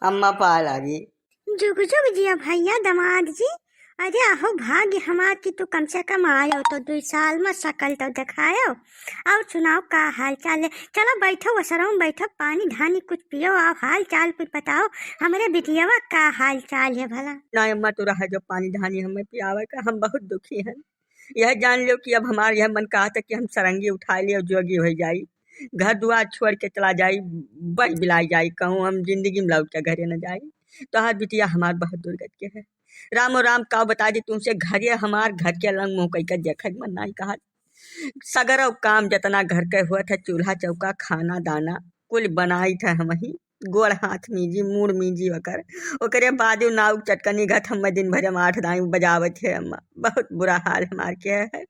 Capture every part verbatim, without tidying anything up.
अम्मा पाए लागी। जुग जुग जिया भैया दमाद जी। अरे अहो भाग्य हमार कि तू कम से कम आयो तो दुई साल मा सकल तो देखायो। और सुनाओ का हाल चाल है? चलो बैठो वसरम बैठो, पानी धानी कुछ पियो, आओ हाल चाल कुछ बताओ। हमरे बिटियावा का हाल चाल है भला? ना अम्मा, तू रहा जो पानी धानी हमें पियावे का, हम बहुत दुखी हैं। यह जान लो कि अब हमार यह मन कहा था कि हम सरंगी उठाए लिए और जोगी हो जाई, घर दुआर छोड़ के चला जाई, बस बिलाई जाई, कहूँ हम जिंदगी में लौट के घरे न जाई। तो हाँ बिटिया हमार बहुत दुर्गत के है। रामो राम का बता दी तुमसे, घरे हमार घर के लंग मुँह कई के देखे के मन नाई कहा। सगरो काम जतना घर के हुआ था, चूल्हा चौका, खाना दाना, कुल बनाई था हम ही। गोड़ हाथ मीजी, मूड़ मीजी ओकर। ओकरे बाद उ नाउक चटकनी घत हम्मे दिन भर हम आठ दाई बजावत है अम्मा। बहुत बुरा हाल हमार के है।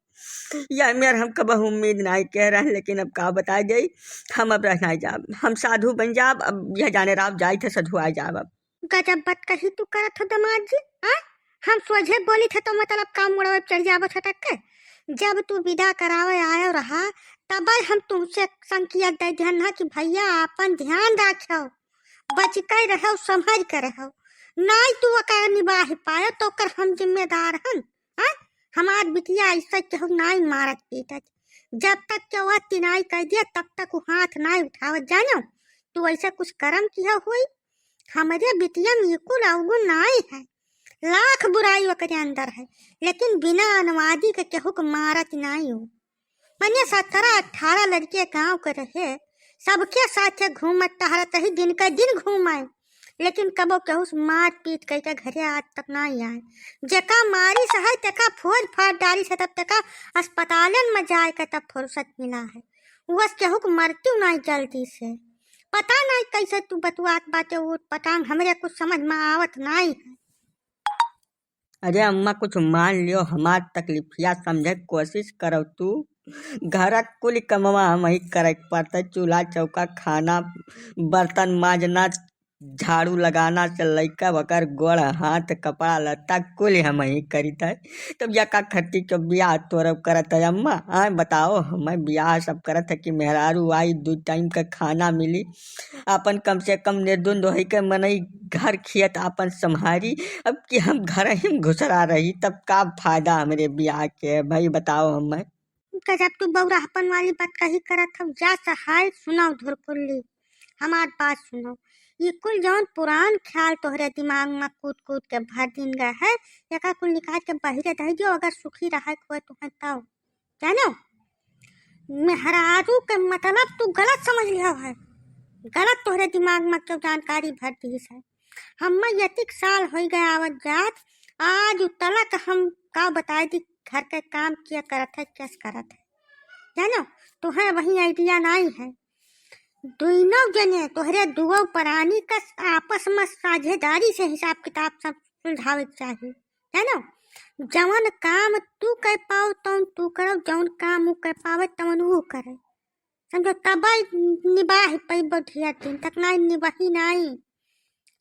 यह मेर हम कबहू उम्मीद नाई के रहन, लेकिन अब का बताई जाई, हम अब रह नाई जाब। हम साधु बन जाब, अब यह जाने राव जाई थे सधुआई जाब अब। गजब बात कही तू करत हो दमाद जी, हाँ? हम सोझे बोली थे तो मतलब काम मुड़वे चढ़ जाबो छटक के। जब तू विदा करावे आयो रहा, तब हम तुमसे संकेत दे दिहन ना कि भैया आपन ध्यान रखो, बच के रहो, संभल के रहो। नाई तू ओकर निबाह पायो तो ओकर हम जिम्मेदार हन, हाँ? हमार बिटिया ऐसे केहू नाई मारत पीटत, जब तक के वह तिनाई कह दिया तब तक वो हाथ नाई उठावत, जानो? तू ऐसे कुछ करम किया हुई? हमरे बिटिया में कुल अवगुण नाई है, लाख बुराई ओकरे अंदर है, लेकिन बिना अनुवादी के केहू के मारत नाई हो। मने सत्रह अठारह लड़के गांव के रहे, सबके साथे घूमत टहरत रही, दिन के दिन घूमे, लेकिन कबो केहू से मारपीट कई के घरे आज तक नाई आए। जेका मारी सहे तेका फोड़ फाड़ डारी से, तब तेका अस्पतालन में जाए के तब फुर्सत मिला है। वस केहू के मरती नाई जल्दी से। पता नाई कैसे तू बतुआत बाटे, वो पटांग हमरे कुछ समझ में आवत नाई है। अरे अम्मा, कुछ मान लियो, हमार तकलीफिया समझे के कोशिश करो तू। घर कुल कमवा हम ही करे के पड़ता, चूल्हा चौका, खाना, बर्तन माजना, झाड़ू लगाना से लइका बकर गोड़ हाथ, कपड़ा लत्ता कुल हम ही करित है। तब यका खट्टी के बियाह तोरब करत है अम्मा? आए बताओ, हमें बियाह सब करत है कि मेहरारू आई, दू टाइम का खाना मिली, अपन कम से कम निर्दुंद होई के मनई घर खियत आपन संभारी। अब कि हम घर ही में घुसरा रही, तब का फायदा हमरे बियाह के? भाई बताओ हमें। गजब तू बौराहपन वाली बात कही करत हौ। जा सहाय, सुनौ धुरपुल्ली, हमार बात सुनौ। ये कुल जौन पुरान ख्याल तोहरे दिमाग में कूद कूद के भर दिन गए है, एका कुल निकाल के बहिरे धइ दियो, अगर सुखी रहे के होए तुहें तब। जानो, मेहरारू के मतलब तू गलत समझ लिया है, गलत तोहरे दिमाग में क्यों जानकारी भर दी है। हम्मे यतिक साल होई गए आवत जात, आज तलक हम का बताई दी, घर के काम किया करत है, कैस करत है, जानो, तुहें वही idea नाई है। दुइनो जने तोहरे दुओ प्राणी का आपस में साझेदारी से हिसाब किताब सब सुलझावे के चाही, जानो, जवन काम तू कर पाओ तवन तू करो, जवन काम ऊ कर पावे तवन ऊ करे, समझो, तब निबाह पैबो ढेर दिन तक, नाई निबाही नाई,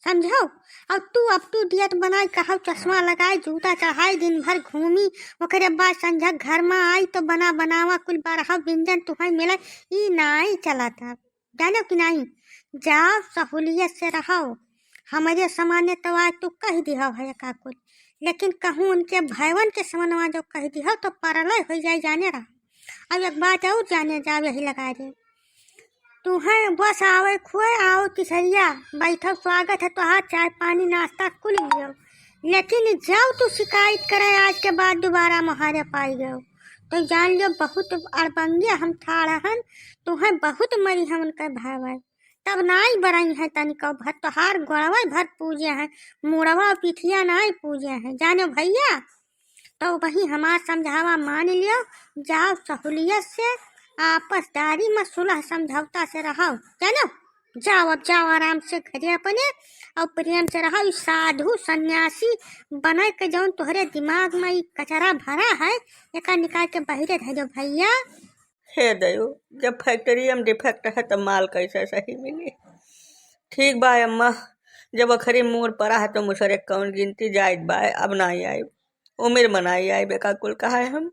समझो। और तू up to date बनाई, कहो चश्मा लगाई, जूता चढ़ाई, दिन भर घूमी, ओकरे बाद संझा घर में आई तो बना बनावा कुल बारह व्यंजन तुहई मिले, ई नाई चलत अब, जानो कि नाई? जाओ सहूलियत से रहो। हमरे सामने तो आज तू कह दिहो है का कुल, लेकिन कहूँ उनके भयवन के समनवा जो कह दिहो तो परलय हो जाए, जाने रहो। अब एक बात और जाने जाओ, यही लगा दे। तुहें बस आवे खुए, आओ तिसरिया, बैठो, स्वागत है तोहार, चाय पानी नाश्ता कुल लियो। लेकिन जब तू शिकायत करे आज के बाद दोबारा मोहारे पाई गयो, तो जान लियो बहुत अड़बंगे हम ठाड़ हन, तुहें बहुत मरी हम उनके भावे। तब नाई बरई है तनिको भर, तोहार गोड़वे भर पूजे हैं, मुड़वा पिठिया नाई पूजे हैं, जानो भैया। तो वही हमार समझावा मान लियो, जाओ सहूलियत से, आपसदारी में सुलह समझौता से रहो, जानो। जाओ, अब जाओ आराम से घरे अपने, और प्रेम से रहो। ई साधु सन्यासी बने के जौन तोहरे दिमाग में ई कचरा भरा है, एका निकाल के बहिरे धइ दो भैया। हे दयो, जब factory में defect है, तब माल कैसे सही मिली? ठीक बा अम्मा, जब आखिरी मोड़ पड़ा है, तो मुसरे कौन गिनती जाइत बा, अब ना आइब, उम्र में ना आइब, एका कुल कहा है हम।